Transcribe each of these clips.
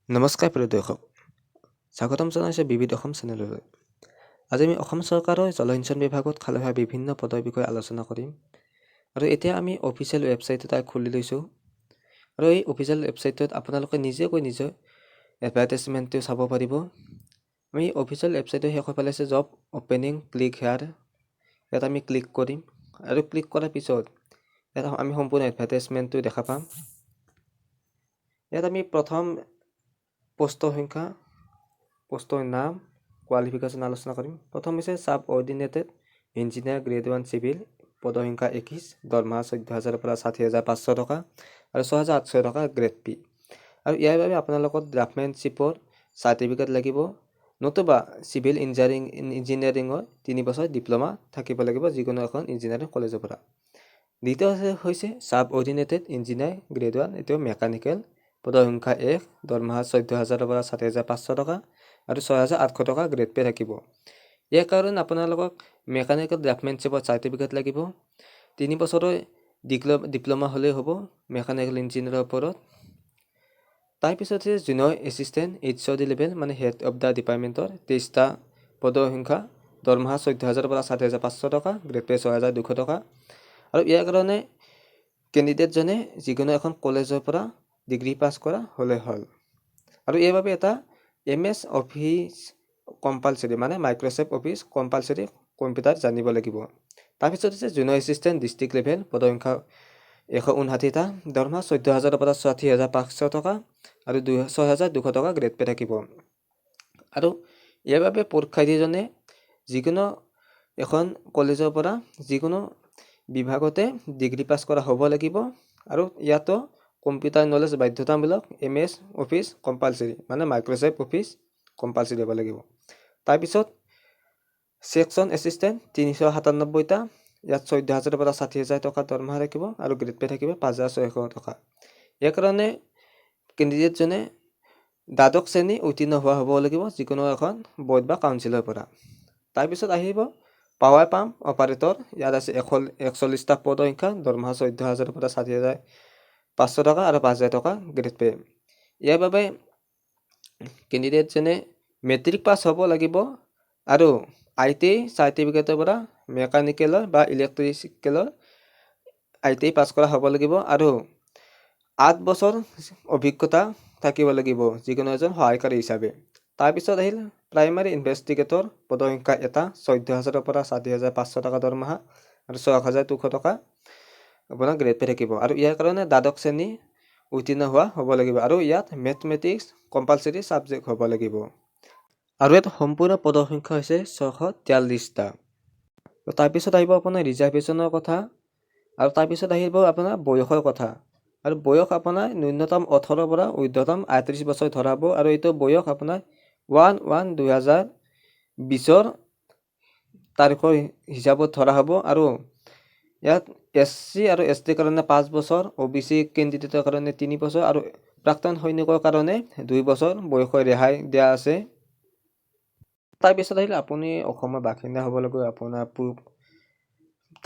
নমস্কাৰ প্ৰিয় দৰ্শক, স্বাগতম জনাইছোঁ বিবিধ অসম চেনেললৈ। আজি আমি অসম চৰকাৰৰ জলসিঞ্চন বিভাগত খালী হোৱা বিভিন্ন পদৰ বিষয়ে আলোচনা কৰিম। আৰু এতিয়া আমি অফিচিয়েল ৱেবছাইট এটা খুলি লৈছোঁ আৰু এই অফিচিয়েল ৱেবছাইটটোত আপোনালোকে নিজে গৈ নিজৰ এডভাৰটাইজমেণ্টটো চাব পাৰিব। আমি অফিচিয়েল ৱেবছাইটৰ শেষৰ ফালে আছে জব অ'পেনিং, ক্লিক হেয়াৰ। ইয়াত আমি ক্লিক কৰিম আৰু ক্লিক কৰাৰ পিছত ইয়াত আমি সম্পূৰ্ণ এডভাৰটাইজমেণ্টটো দেখা পাম। ইয়াত আমি প্ৰথম পোষ্টৰ সংখ্যা, পোষ্টৰ নাম, কোৱালিফিকেশ্যন আলোচনা কৰিম। প্ৰথম হৈছে Sub Ordinated Engineer Grade 1 Civil, পদৰ সংখ্যা 21, দৰমহা 14,000ৰ পৰা 60,500 টকা আৰু 6800 টকা গ্ৰেড পে। আৰু ইয়াৰ বাবে আপোনালোকৰ ড্ৰাফ্টমেনশ্বিপৰ চাৰ্টিফিকেট লাগিব, নতুবা চিভিল ইঞ্জিনিয়াৰিঙৰ 3 বছৰ ডিপ্ল'মা থাকিব লাগিব যিকোনো এখন ইঞ্জিনিয়াৰিং কলেজৰ পৰা। দ্বিতীয় হৈছে Sub Ordinated Engineer Grade 1, এইটো মেকানিকেল, পদৰ সংখ্যা 1, দৰমহা 14,000ৰ পৰা 60,500 টকা আৰু 6800 টকা গ্ৰেড পে থাকিব। ইয়াৰ কাৰণে আপোনালোকক মেকানিকেল ড্ৰাফ্টমেনশ্বিপৰ চাৰ্টিফিকেট লাগিব, 3 বছৰৰ ডিপ্ল'মা হ'লেই হ'ব মেকানিকেল ইঞ্জিনিয়াৰৰ ওপৰত। তাৰপিছত হৈছে Junior Assistant HOD level, মানে হেড অফ the ডিপাৰ্টমেণ্টৰ 23টা পদৰ সংখ্যা, দৰমহা 14,000ৰ পৰা 60,500 টকা, গ্ৰেড পে 6200 টকা। আৰু ইয়াৰ কাৰণে কেণ্ডিডেটজনে যিকোনো এখন কলেজৰ পৰা ডিগ্ৰী পাছ কৰা হ'লে হ'ল। আৰু ইয়াৰ বাবে এটা এমএছ অফিচ কম্পালচৰি, মানে মাইক্ৰ'ছফ্ট অফিচ কম্পালচৰি, কম্পিউটাৰ জানিব লাগিব। তাৰপিছত হৈছে জুনিয়ৰ এছিষ্টেণ্ট ডিষ্ট্ৰিক্ট লেভেল, পদৰ সংখ্যা 159টা, দৰমহা 14,000ৰ পৰা 60,500 টকা আৰু 6200 টকা গ্ৰেড পে থাকিব। আৰু ইয়াৰ বাবে পৰীক্ষাৰ্থীজনে যিকোনো এখন কলেজৰ পৰা যিকোনো বিভাগতে ডিগ্ৰী পাছ কৰা হ'ব লাগিব। আৰু ইয়াতো কম্পিউটাৰ নলেজ বাধ্যতামূলক, এমএছ অফিচ কম্পালচৰি, মানে মাইক্ৰ'ছফ্ট অফিচ কম্পালচৰি হ'ব লাগিব। তাৰপিছত ছেকশ্যন এছিষ্টেণ্ট 397টা, ইয়াত 14,000ৰ পৰা 60,000 টকা দৰমহা থাকিব আৰু গ্ৰেড পে থাকিব 5600 টকা। ইয়াৰ কাৰণে কেণ্ডিডেটজনে দ্বাদশ শ্ৰেণী উত্তীৰ্ণ হোৱা হ'ব লাগিব যিকোনো এখন বৰ্ড বা কাউন্সিলৰ পৰা। তাৰপিছত আহিব পাৱাৰ পাম্প অপাৰেটৰ, ইয়াত আছে 141টা পদৰ সংখ্যা, দৰমহা 14,000ৰ পৰা 60,500 টকা আৰু 5000 টকা গ্ৰেড পে। ইয়াৰ বাবে কেণ্ডিডেটজনে মেট্ৰিক পাছ হ'ব লাগিব আৰু আইটিআই চাৰ্টিফিকেটৰ পৰা মেকানিকেলৰ বা ইলেক্ট্ৰিকেলৰ আইটিআই পাছ কৰা হ'ব লাগিব আৰু 8 বছৰ অভিজ্ঞতা থাকিব লাগিব যিকোনো এজন সহায়কাৰী হিচাপে। তাৰপিছত আহিল প্ৰাইমাৰী ইনভেষ্টিগেটৰ, পদৰ সংখ্যা এটা, 14,000ৰ পৰা 60,500 টকা দৰমহা আৰু 6200 টকা আপোনাৰ গ্ৰেড পে থাকিব। আৰু ইয়াৰ কাৰণে দ্বাদশ শ্ৰেণী উত্তীৰ্ণ হোৱা হ'ব লাগিব আৰু ইয়াত মেথমেটিক্স কম্পালচৰি ছাবজেক্ট হ'ব লাগিব। আৰু ইয়াত সম্পূৰ্ণ পদৰ সংখ্যা হৈছে 643টা। তাৰপিছত আহিব আপোনাৰ ৰিজাৰ্ভেশ্যনৰ কথা আৰু তাৰপিছত আহিব আপোনাৰ বয়সৰ কথা। আৰু বয়স আপোনাৰ ন্যূনতম 18ৰ পৰা ঊৰ্ধতম 38 বছৰ ধৰাব। আৰু এইটো বয়স আপোনাৰ 1/1/2020ৰ তাৰিখৰ হিচাপত ধৰা হ'ব। আৰু ইয়াত এছচি আৰু এছটিৰ কাৰণে 5 বছৰ, অ'বিচি কেণ্ডিডেটৰ কাৰণে 3 বছৰ আৰু প্ৰাক্তন সৈনিকৰ কাৰণে 2 বছৰ বয়সৰ ৰেহাই দিয়া আছে। তাৰপিছত আহিলে আপুনি অসমৰ বাসিন্দা হ'ব লাগিব, আপোনাৰ প্ৰুফ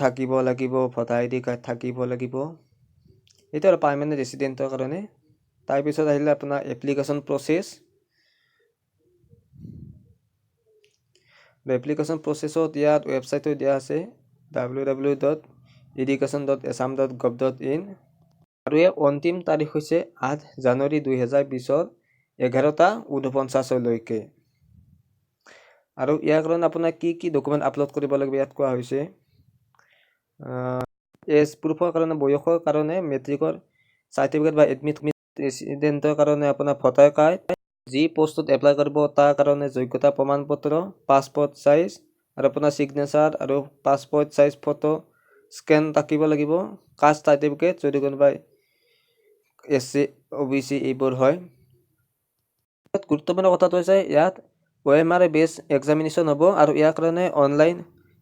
থাকিব লাগিব, ভোটাৰ আইডি কাৰ্ড থাকিব লাগিব, এইটো আৰু পাৰ্মানেণ্ট ৰেচিডেণ্টৰ কাৰণে। তাৰপিছত আহিলে আপোনাৰ এপ্লিকেশ্যন প্ৰচেছ। এপ্লিকেশ্যন প্ৰচেছত ইয়াত ৱেবছাইটটো দিয়া আছে, ww.irrigation.assam.gov.in। আৰু ইয়াৰ অন্তিম তাৰিখ হৈছে 8 জানুৱাৰী 2020ৰ 11টা 49লৈকে। আৰু ইয়াৰ কাৰণে আপোনাৰ কি কি ডকুমেণ্ট আপলোড কৰিব লাগিব ইয়াত কোৱা হৈছে। এজ প্ৰুফৰ কাৰণে, বয়সৰ কাৰণে মেট্ৰিকৰ চাৰ্টিফিকেট বা এডমিট, ৰেচিডেণ্টৰ কাৰণে আপোনাৰ ভোটাৰ কাৰ্ড, যি পষ্টত এপ্লাই কৰিব তাৰ কাৰণে যোগ্যতা প্ৰমাণ পত্ৰ, পাছপৰ্ট চাইজ আৰু আপোনাৰ ছিগনেচাৰ আৰু পাছপৰ্ট চাইজ ফটো স্কেন থাকিব লাগিব, কাষ্ট চাৰ্টিফিকেট যদি কোনোবাই এছচি, অ'বিচি এইবোৰ হয়। ইয়াত গুৰুত্বপূৰ্ণ কথাটো হৈছে ইয়াত অ'এমআৰ বেছ এক্সামিনেশ্যন হ'ব আৰু ইয়াৰ কাৰণে অনলাইন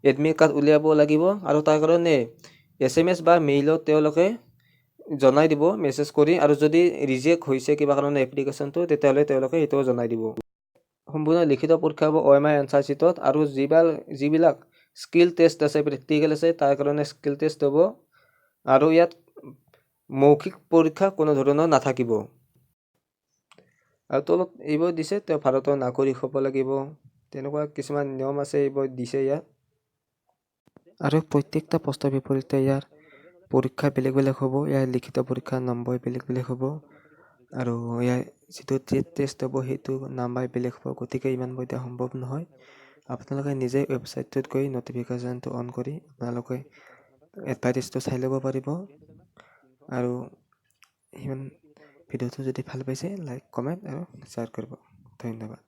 এডমিট কাৰ্ড উলিয়াব লাগিব। আৰু তাৰ কাৰণে এছএমএছ বা মেইলত তেওঁলোকে জনাই দিব মেছেজ কৰি। আৰু যদি ৰিজেক্ট হৈছে কিবা কাৰণে এপ্লিকেশ্যনটো, তেতিয়াহ'লে তেওঁলোকে সেইটোও জনাই দিব। সম্পূৰ্ণ লিখিত পৰীক্ষা হ'ব অ'এমআৰ এনচাৰ শ্বীটত। আৰু যিবিলাক স্কিল টেষ্ট আছে, প্ৰেক্টিকেল আছে, তাৰ কাৰণে স্কিল টেষ্ট হ'ব। আৰু ইয়াত মৌখিক পৰীক্ষা কোনো ধৰণৰ নাথাকিব। আৰু তলত এইবোৰ দিছে, তেওঁ ভাৰতৰ নাগৰিক হ'ব লাগিব, তেনেকুৱা কিছুমান নিয়ম আছে, এইবোৰ দিছে ইয়াত। আৰু প্ৰত্যেকটা পষ্টৰ বিপৰীতে ইয়াৰ পৰীক্ষা বেলেগ বেলেগ হ'ব। ইয়াৰ লিখিত পৰীক্ষাৰ নম্বৰ বেলেগ বেলেগ হ'ব আৰু ইয়াৰ যিটো ট্ৰেড টেষ্ট হ'ব, সেইটো নাম্বাৰ বেলেগ হ'ব। গতিকে ইমানবোৰ এতিয়া সম্ভৱ নহয়। আপোনালোকে নিজে ৱেবছাইটটোত গৈ ন'টিফিকেশ্যনটো অন কৰি আপোনালোকে এডভাৰটাইজটো চাই ল'ব পাৰিব। আৰু সিমান ভিডিঅ'টো যদি ভাল পাইছে, লাইক, কমেণ্ট আৰু শ্বেয়াৰ কৰিব। ধন্যবাদ।